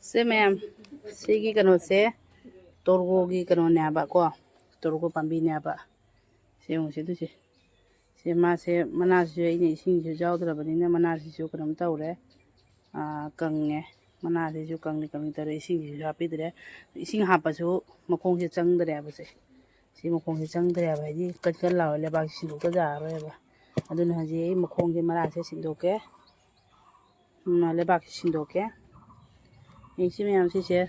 ꯁꯦ ꯃꯌꯥꯝ, ꯁꯤꯒꯤ ꯀꯩꯅꯣꯁꯦ ꯇꯣꯔꯕꯣꯒꯤ ꯀꯩꯅꯣꯅꯦ ꯍꯥꯏꯕꯀꯣ, ꯇꯣꯔꯕꯣ ꯄꯥꯝꯕꯤꯅꯦ ꯍꯥꯏꯕ꯫ ꯁꯤ ꯌꯦꯡꯉꯨꯁꯦ ꯑꯗꯨꯁꯦ꯫ ꯁꯤ ꯃꯥꯁꯦ ꯃꯅꯥꯁꯤꯁꯨ ꯑꯩꯅ ꯏꯁꯤꯡꯁꯨ ꯌꯥꯎꯗ꯭ꯔꯕꯅꯤꯅ ꯃꯅꯥꯁꯤꯁꯨ ꯀꯩꯅꯣꯝ ꯇꯧꯔꯦ꯫ ꯑꯥ, ꯀꯪꯉꯦ꯫ ꯃꯅꯥꯁꯤꯁꯨ ꯀꯪꯂꯤ ꯀꯪꯂꯤ ꯇꯧꯔꯦ, ꯏꯁꯤꯡꯁꯤꯁꯨ ꯍꯥꯞꯄꯤꯗ꯭ꯔꯦ꯫ ꯏꯁꯤꯡ ꯍꯥꯞꯄꯁꯨ ꯃꯈꯣꯡꯁꯦ ꯆꯪꯗ꯭ꯔꯦꯕꯁꯦ꯫ ꯁꯤ ꯃꯈꯣꯡꯁꯦ ꯆꯪꯗ꯭ꯔꯦꯕ, ꯍꯥꯏꯗꯤ ꯀꯟ ꯀꯟ ꯂꯥꯎꯔꯦ, ꯂꯩꯕꯥꯛꯁꯤ ꯁꯤꯟꯗꯣꯛꯇ ꯌꯥꯔꯔꯣꯏꯕ꯫ ꯑꯗꯨꯅ ꯍꯧꯖꯤꯛ ꯑꯩ ꯃꯈꯣꯡꯁꯦ, ꯃꯔꯥꯁꯦ ꯁꯤꯟꯗꯣꯛꯀꯦ꯫ ꯎꯝ, ꯂꯩꯕꯥꯛꯁꯤ ꯁꯤꯟꯗꯣꯛꯀꯦ꯫ ꯌꯦꯡꯁꯤ ꯃꯌꯥꯝ, ꯁꯤꯁꯦ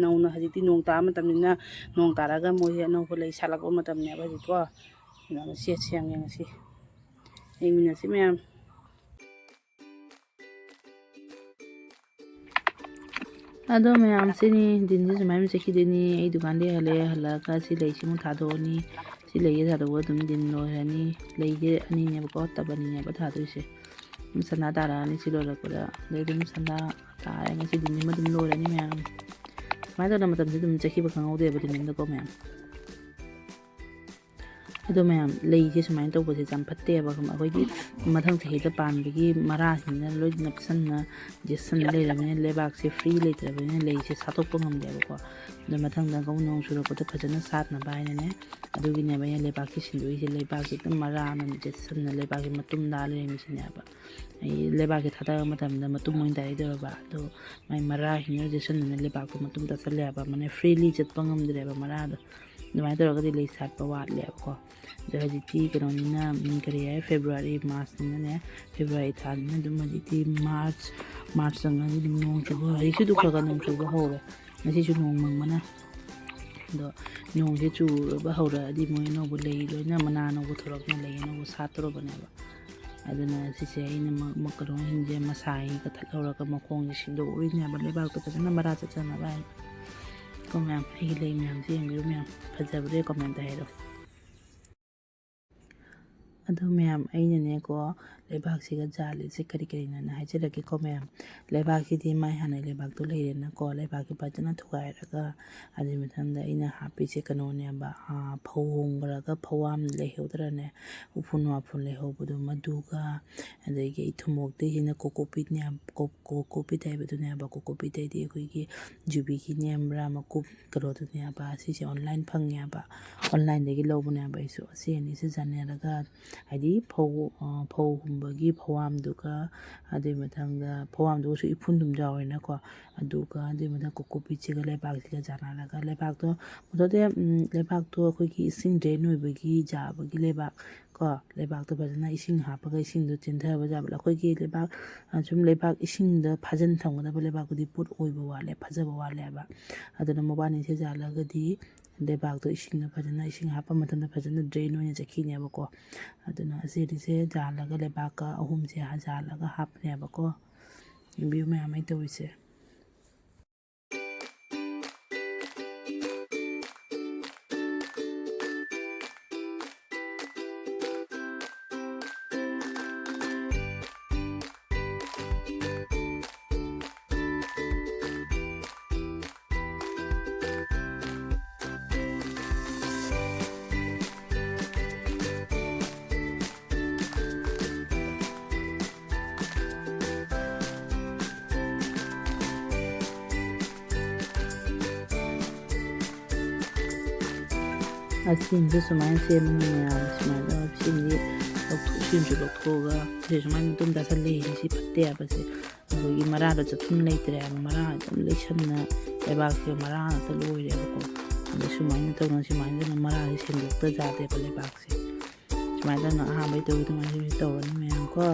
ꯅꯧꯅ, ꯍꯧꯖꯤꯛꯇꯤ ꯅꯣꯡ ꯇꯥꯕ ꯃꯇꯝꯅꯤꯅ ꯅꯣꯡ ꯇꯥꯔꯒ ꯃꯣꯏꯁꯦ ꯑꯅꯧꯕ ꯂꯩ ꯁꯥꯠꯂꯛꯄ ꯃꯇꯝꯅꯦꯕ ꯍꯧꯖꯤꯛꯀꯣ꯫ ꯑꯗꯨꯅ ꯁꯦꯠꯁꯦ ꯌꯥꯝ ꯌꯦꯡꯉꯁꯤ, ꯌꯦꯡꯃꯤꯟꯅꯁꯤ ꯃꯌꯥꯝ꯫ ꯑꯗꯣ ꯃꯌꯥꯝꯁꯤꯅꯤ, ꯗꯤꯟꯁꯤ ꯁꯨꯃꯥꯏꯅ ꯆꯠꯈꯤꯗꯣꯏꯅꯤ꯫ ꯑꯩ ꯗꯨꯀꯥꯟꯗꯒꯤ ꯍꯜꯂꯛꯑꯦ, ꯍꯜꯂꯛꯑꯒ ꯁꯤ ꯂꯩꯁꯤꯃꯨꯛ ꯊꯥꯗꯣꯛꯑꯅꯤ꯫ ꯁꯤ ꯂꯩꯁꯦ ꯊꯥꯗꯣꯛꯑꯒ ꯑꯗꯨꯝ ꯗꯤꯟ ꯂꯣꯏꯔꯅꯤ꯫ ꯂꯩꯁꯦ ꯑꯅꯤꯅꯦꯕꯀꯣ, ꯇꯕ ꯑꯅꯤꯅꯦꯕ ꯊꯥꯗꯣꯏꯁꯦ꯫ ꯑꯗꯨꯝ ꯁꯅꯥ ꯇꯥꯔꯛꯑꯅꯤ ꯁꯤ ꯂꯣꯏꯔꯛꯄꯗ꯫ ꯑꯗꯩ ꯑꯗꯨꯝ ꯁꯅꯥ ꯇꯥꯔꯦ꯫ ꯉꯁꯤ ꯗꯤꯟꯁꯤꯃ ꯑꯗꯨꯝ ꯂꯣꯏꯔꯅꯤ ꯃꯌꯥꯝ꯫ ꯁꯨꯃꯥꯏꯅ ꯇꯧꯗꯅ ꯃꯇꯝꯁꯦ ꯑꯗꯨꯝ ꯆꯠꯈꯤꯕ ꯈꯪꯍꯧꯗꯦꯕ ꯗꯤꯟꯗꯀꯣ ꯃꯌꯥꯝ꯫ ꯑꯗꯣ ꯃꯌꯥꯝ, ꯂꯩꯁꯦ ꯁꯨꯃꯥꯏꯅ ꯇꯧꯕꯁꯦ ꯌꯥꯝ ꯐꯠꯇꯦꯕ꯫ ꯑꯩꯈꯣꯏꯒꯤ ꯃꯊꯪ ꯆꯍꯤꯗ ꯄꯥꯟꯕꯒꯤ ꯃꯔꯥꯁꯤꯡꯅ ꯂꯣꯏ ꯅꯞꯁꯟꯅ ꯌꯦꯠꯁꯟꯅ ꯂꯩꯔꯕꯅꯤꯅ, ꯂꯩꯕꯥꯛꯁꯦ free ꯂꯩꯇ꯭ꯔꯕꯅꯤꯅ ꯂꯩꯁꯦ ꯁꯥꯠꯇꯣꯛꯄ ꯉꯝꯗꯦꯕꯀꯣ꯫ ꯑꯗꯣ ꯃꯊꯪꯗ ꯑꯃꯨꯛ ꯅꯣꯡ ꯆꯨꯔꯛꯄꯗ ꯐꯖꯅ ꯁꯥꯠꯅꯕ ꯍꯥꯏꯅꯅꯦ, ꯑꯗꯨꯒꯤꯅꯦꯕ ꯑꯩꯅ ꯂꯩꯕꯥꯛꯁꯤ ꯁꯤꯟꯗꯣꯛꯏꯁꯦ꯫ ꯂꯩꯕꯥꯛꯁꯤ ꯑꯗꯨꯝ ꯃꯔꯥꯅ ꯌꯦꯠꯁꯟꯅ ꯂꯩꯕꯥꯛꯁꯤ ꯃꯇꯨꯝ ꯇꯥ ꯂꯩꯔꯝꯃꯤꯁꯤꯅꯦꯕ꯫ ꯑꯩ ꯂꯩꯕꯥꯛꯁꯤ ꯊꯥꯗꯔꯛꯄ ꯃꯇꯝꯗ ꯃꯇꯨꯝ ꯑꯣꯏꯅ ꯇꯥꯔꯛꯏꯗꯧꯔꯕ꯫ ꯑꯗꯣ ꯃꯥꯏ ꯃꯔꯥꯁꯤꯡꯗꯨꯅ ꯌꯦꯠꯁꯟꯅꯅ ꯂꯩꯕꯥꯛꯇꯣ ꯃꯇꯨꯝ ꯇꯥꯁꯜꯂꯦ ꯍꯥꯏꯕ, ꯃꯥꯅꯦ, freely ꯆꯠꯄ ꯉꯝꯗ꯭ꯔꯦꯕ ꯃꯔꯥꯗꯣ꯫ ꯑꯗꯨꯃꯥꯏꯅ ꯇꯧꯔꯒꯗꯤ ꯂꯩ ꯁꯥꯠꯄ ꯋꯥꯠꯂꯦꯕꯀꯣ꯫ ꯑꯗꯣ ꯍꯧꯖꯤꯛꯇꯤ ꯀꯩꯅꯣꯅꯤꯅ, ꯎꯝ, ꯀꯔꯤ ꯍꯥꯏ, February, March ꯅꯤꯅꯅꯦ, February ꯊꯥꯅꯤꯅ ꯑꯗꯨꯝ ꯍꯧꯖꯤꯛꯇꯤ March, March ꯆꯪꯉꯗꯤ ꯑꯗꯨꯝ ꯅꯣꯡ ꯆꯨꯕ, ꯍꯧꯖꯤꯛꯁꯨ ꯑꯗꯨꯝ ꯈꯔ ꯈꯔ ꯅꯣꯡ ꯆꯨꯕ ꯍꯧꯔꯦ꯫ ꯉꯁꯤꯁꯨ ꯅꯣꯡ ꯃꯪꯕꯅ꯫ ꯑꯗꯣ ꯅꯣꯡꯁꯦ ꯆꯨꯔꯕ ꯍꯧꯔꯛꯑꯗꯤ ꯃꯣꯏ ꯑꯅꯧꯕ ꯂꯩ ꯂꯣꯏꯅ ꯃꯅꯥ ꯑꯅꯧꯕ ꯊꯣꯔꯛꯇꯅ ꯂꯩ ꯑꯅꯧꯕ ꯁꯥꯠꯇꯣꯔꯕꯅꯦꯕ꯫ ꯑꯗꯨꯅ ꯁꯤꯁꯦ ꯑꯩꯅ ꯃ-, ꯃ-, ꯀꯩꯅꯣꯁꯤꯡꯁꯦ ꯃꯁꯥꯒꯤ ꯀꯛꯊꯠꯍꯧꯔꯒ ꯃꯈꯣꯡꯁꯦ ꯁꯤꯟꯗꯣꯛꯎꯔꯤꯅꯦꯕ, ꯂꯩꯕꯥꯛꯇꯣ ꯐꯖꯅ ꯃꯔꯥ ꯆꯠꯆꯅꯕ ꯍꯥꯏꯅ꯫ ꯀꯣ ꯃꯌꯥꯝ, ꯑꯩꯒꯤ ꯂꯩ ꯃꯌꯥꯝꯁꯦ ꯌꯦꯡꯕꯤꯌꯨ ꯃꯌꯥꯝ, ꯐꯖꯕ꯭ꯔꯥ comment ꯍꯥꯏꯔꯣ꯫ ꯑꯗꯣ ꯃꯌꯥꯝ, ꯑꯩꯅꯅꯦꯀꯣ, ꯂꯩꯕꯥꯛꯁꯤꯒ ꯖꯥꯜꯂꯤꯁꯦ ꯀꯔꯤ ꯀꯔꯤꯅꯣꯅ ꯍꯥꯏꯖꯔꯛꯀꯦꯀꯣ ꯃꯌꯥꯝ꯫ ꯂꯩꯕꯥꯛꯁꯤꯗꯤ ꯃꯥꯏ ꯍꯥꯟꯅ ꯂꯩꯕꯥꯛꯇꯣ ꯂꯩꯔꯦꯅꯀꯣ, ꯂꯩꯕꯥꯛꯁꯤ ꯐꯖꯅ ꯊꯨꯒꯥꯏꯔꯒ, ꯑꯗꯨꯒꯤ ꯃꯊꯪꯗ ꯑꯩꯅ ꯍꯥꯞꯄꯤꯁꯦ ꯀꯩꯅꯣꯅꯦꯕ, ꯑꯥ, ꯐꯧ ꯍꯨꯟꯈ꯭ꯔꯒ ꯐꯧꯍꯥꯝ ꯂꯩꯍꯧꯗ꯭ꯔꯅꯦ, ꯎꯐꯨꯟ ꯋꯥꯐꯨꯟ ꯂꯩꯍꯧꯕꯗꯣ ꯃꯗꯨꯒ, ꯑꯗꯒꯤ ꯑꯩ ꯊꯨꯝꯃꯣꯛꯇꯩꯁꯤꯅ cocopeat ꯅꯦ, co-, cocopeat ꯍꯥꯏꯕꯗꯨꯅꯦꯕ, cocopeat ꯍꯥꯏꯗꯤ ꯑꯩꯈꯣꯏꯒꯤ ꯖꯨꯕꯤꯒꯤ ꯅꯦꯝꯕ꯭ꯔꯥ ꯃꯀꯨꯞ ꯀꯩꯅꯣꯗꯨꯅꯦꯕ, ꯁꯤꯁꯦ online ꯐꯪꯉꯦꯕ, online ꯗꯒꯤ ꯂꯧꯕꯅꯦꯕ ꯑꯩꯁꯨ꯫ ꯑꯁꯤ ꯑꯅꯤꯁꯦ ꯌꯥꯟꯅꯔꯒ, ꯍꯥꯏꯗꯤ ꯐꯧ, ꯑ, ꯐꯧ ꯍꯨꯟꯕꯒꯤ ꯐꯧꯍꯥꯝꯗꯨꯒ, ꯑꯗꯨꯒꯤ ꯃꯊꯪꯗ ꯐꯧꯍꯥꯝꯗꯨꯒꯁꯨ ꯏꯐꯨꯟ ꯑꯗꯨꯝ ꯌꯥꯎꯔꯦꯅꯀꯣ, ꯑꯗꯨꯒ ꯑꯗꯨꯒꯤ ꯃꯊꯪ cocopeat ꯁꯤꯒ ꯂꯩꯕꯥꯛꯁꯤꯒ ꯌꯥꯟꯅꯔꯒ, ꯂꯩꯕꯥꯛꯇꯣ, ꯃꯨꯊꯠꯇꯦ, ꯎꯝ, ꯂꯩꯕꯥꯛꯇꯣ ꯑꯩꯈꯣꯏꯒꯤ ꯏꯁꯤꯡ drain ꯑꯣꯏꯕꯒꯤ ꯌꯥꯕꯒꯤ ꯂꯩꯕꯥꯛ ꯀꯣ, ꯂꯩꯕꯥꯛꯇꯣ ꯐꯖꯅ ꯏꯁꯤꯡ ꯍꯥꯞꯄꯒ ꯏꯁꯤꯡꯗꯣ ꯆꯦꯟꯊꯕ ꯌꯥꯕ꯫ ꯑꯩꯈꯣꯏꯒꯤ ꯂꯩꯕꯥꯛ, ꯑ, ꯁꯨꯝ ꯂꯩꯕꯥꯛ ꯏꯁꯤꯡꯗ ꯐꯥꯖꯤꯟ ꯊꯝꯒꯗꯕ ꯂꯩꯕꯥꯛꯇꯨꯗꯤ ꯄꯣꯠ ꯑꯣꯏꯕ ꯋꯥꯠꯂꯦ, ꯐꯖꯕ ꯋꯥꯠꯂꯦꯕ꯫ ꯑꯗꯨꯅ ꯃꯕꯥꯅꯤꯁꯦ ꯌꯥꯜꯂꯒꯗꯤ ꯂꯩꯕꯥꯛꯇꯣ ꯏꯁꯤꯡꯗ ꯐꯖꯅ, ꯏꯁꯤꯡ ꯍꯥꯞꯄ ꯃꯇꯝꯗ ꯐꯖꯅ drain ꯑꯣꯏꯅ ꯆꯠꯈꯤꯅꯦꯕꯀꯣ꯫ ꯑꯗꯨꯅ ꯑꯁꯤꯗꯤꯁꯦ ꯌꯥꯜꯂꯒ ꯂꯩꯕꯥꯛꯀ ꯑꯍꯨꯝꯁꯦ ꯌꯥꯜꯂꯒ ꯍꯥꯞꯄꯅꯦꯕꯀꯣ꯫ ꯌꯦꯡꯕꯤꯌꯨ ꯃꯌꯥꯝ ꯑꯩ ꯇꯧꯔꯤꯁꯦ꯫ ꯑꯁꯤꯅꯁꯨ ꯁꯨꯃꯥꯏꯅ ꯁꯦꯝꯕꯅꯤ ꯃꯌꯥꯝ꯫ ꯁꯨꯃꯥꯏꯅ ꯁꯤꯡꯁꯤ ꯂꯧꯊꯣꯛ-, ꯁꯤꯡꯁꯨ ꯂꯧꯊꯣꯛꯑꯒ ꯁꯤ ꯁꯨꯃꯥꯏꯅ ꯃꯇꯨꯝ ꯇꯥꯁꯜꯂꯛꯏ꯫ ꯁꯤ ꯐꯠꯇꯦ ꯍꯥꯏꯕꯁꯦ꯫ ꯑꯩꯈꯣꯏꯒꯤ ꯃꯔꯥꯗꯣ ꯆꯠꯐꯝ ꯂꯩꯇ꯭ꯔꯦ ꯍꯥꯏꯕ꯫ ꯃꯔꯥ ꯑꯗꯨꯝ ꯂꯩꯁꯟꯅ ꯂꯩꯕꯥꯛꯁꯦ ꯃꯔꯥ ꯉꯥꯛꯇ ꯂꯣꯏꯔꯦꯕꯀꯣ꯫ ꯑꯗꯣ ꯁꯨꯃꯥꯏꯅ ꯇꯧꯅ ꯁꯨꯃꯥꯏꯅ ꯇꯧꯅ ꯃꯔꯥꯁꯦ ꯁꯦꯡꯗꯣꯛꯇ ꯌꯥꯗꯦꯕ ꯂꯩꯕꯥꯛꯁꯦ꯫ ꯁꯨꯃꯥꯏꯅ ꯇꯧꯅ ꯑꯍꯥꯟꯕꯩ ꯇꯧꯔꯤ ꯑꯗꯨꯃꯥꯏꯅ ꯇꯧꯔꯅꯤ ꯃꯌꯥꯝ ꯀꯣ꯫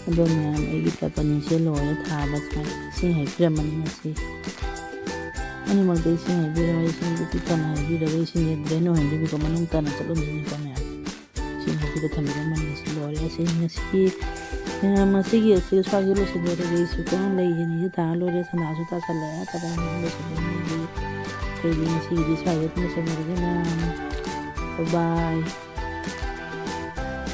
ꯑꯗꯣ ꯃꯌꯥꯝ ꯑꯩꯒꯤ ꯇꯄꯅꯤꯁꯦ ꯂꯣꯏꯔꯦ ꯊꯥꯕ꯫ ꯁꯨꯃꯥꯏꯅ ꯏꯁꯤꯡ ꯍꯩꯕꯤꯔꯝꯃꯅꯤ ꯉꯁꯤ꯫ ꯑꯅꯤꯃꯛꯇ ꯏꯁꯤꯡ ꯍꯩꯕꯤꯔꯒ ꯏꯁꯤꯡꯗꯨ ꯄꯤꯛ ꯊꯟꯅ ꯍꯩꯕꯤꯔꯒ ꯏꯁꯤꯡꯁꯦ ꯗ꯭ꯔꯦꯟ ꯑꯣꯏꯍꯟꯕꯤꯕꯀꯣ ꯃꯅꯨꯡ ꯇꯥꯅ ꯆꯠꯍꯟꯕꯤꯕꯀꯣ ꯃꯌꯥꯝ꯫ ꯏꯁꯤꯡ ꯍꯩꯕꯤꯔ ꯊꯝꯕꯤꯔꯝꯃꯅꯤ ꯉꯁꯤ ꯂꯣꯏꯔꯦ꯫ ꯑꯁꯤ ꯉꯁꯤꯒꯤ ꯃꯌꯥꯝ ꯉꯁꯤꯒꯤ ꯑꯁꯤ ꯁ꯭ꯋꯥꯏꯁꯦ ꯂꯣꯏꯁꯤꯟꯖꯔꯒꯦ꯫ ꯑꯩꯁꯨ ꯀꯣ ꯂꯩ ꯍꯦꯟꯅꯤꯁꯦ ꯇꯥꯔ ꯂꯣꯏꯔꯦ꯫ ꯁꯅꯥꯁꯨ ꯇꯥꯁꯜꯂꯛꯑꯦ꯫ ꯊꯕꯛ ꯑꯃ ꯂꯣꯏꯁꯤꯟꯖꯔꯒꯦ꯫ ꯑꯩꯈꯣꯏꯒꯤ ꯉꯁꯤꯒꯤꯗꯤ ꯁ꯭ꯋꯥꯏꯗ ꯑꯗꯨꯝ ꯂꯣꯏꯁꯤꯟꯖꯔꯒꯦ ꯃꯌꯥꯝ꯫ Bye bye꯫